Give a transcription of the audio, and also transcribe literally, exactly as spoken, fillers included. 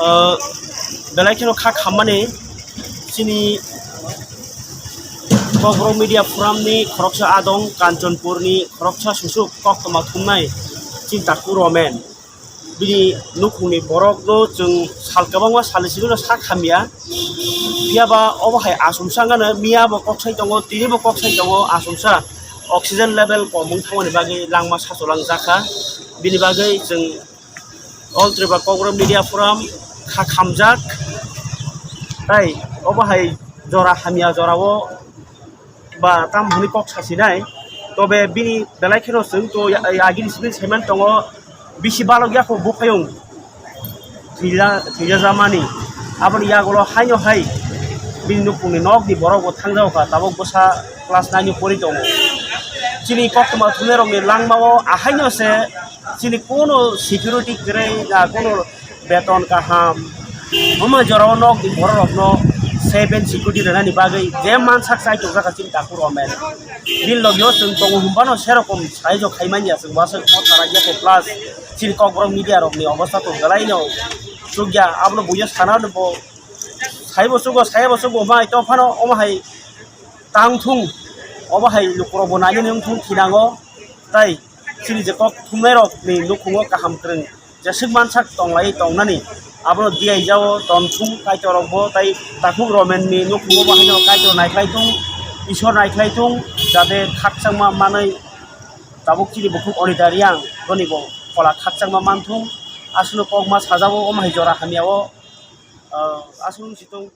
Uh, belai kheno kha khammani chini Kokborok Media Forum ni khoroksa adong, Kanchanpur ni khoroksa susuk koktwma thumnai chini Taku Romen. Bini nukhungni borokno chwng sal kwbangma salni simi no sak hamya. Phiya ba obo hai achomsa wngkha no, miya bo kok sai tongo, tini bo kok sai tongo, achomsa oxygen level kom wng thangmani bagwi langma sacholang jakha. Bini bagwi chwng All Tripura Kokborok Media Forum kha khamjak. Tai obo hai jora hamya jorao ba tam hwnwi kok sasinai. Tobe bini belai kheno chwng to ya-, yagini simi saiman tongo, bisi balok yakho buphayung thwija-, thwijajamani. Aboni yagulo haino hai bini nukhungni nokni borok bo thangjago kha, tabuk bwsa class nine o pori tongo. Chini koktwma thumnairokni langmao ahaino se chini kono security kwrwi na kono beton kaham. Omo jorao nokni bororokno seven security rwnani bagwi je mansak chai tongjakha chini Taku Romen. Bini logio chwng tongo hwnbano serokom saijo khaimanya chwng wasuk motha ragya kho plus chini Kokborok media rokni obostha to belaino chukya abono buino sana bo saibo chugo saibo chugo mai to phano omo hai tang thung obo hai lukurok bo nainani wng thung thinango tai chini je kok thumnairokni nukhungo kaham kwrwng jeswk mansak tonglai tongnani abono diyaijao ton thung Kaitorrokbo tai Takhuk Romenni nukhungo bo haino Kaitor naikhlai thung, Isor naikhlai thung, jate khakchangma manwi tabuk chini bukhuk Anita Reang boni bo phola khakchangma man thung. Aswkno kokma sajao omo hai jora hamyao, ah, aswk wng si thung.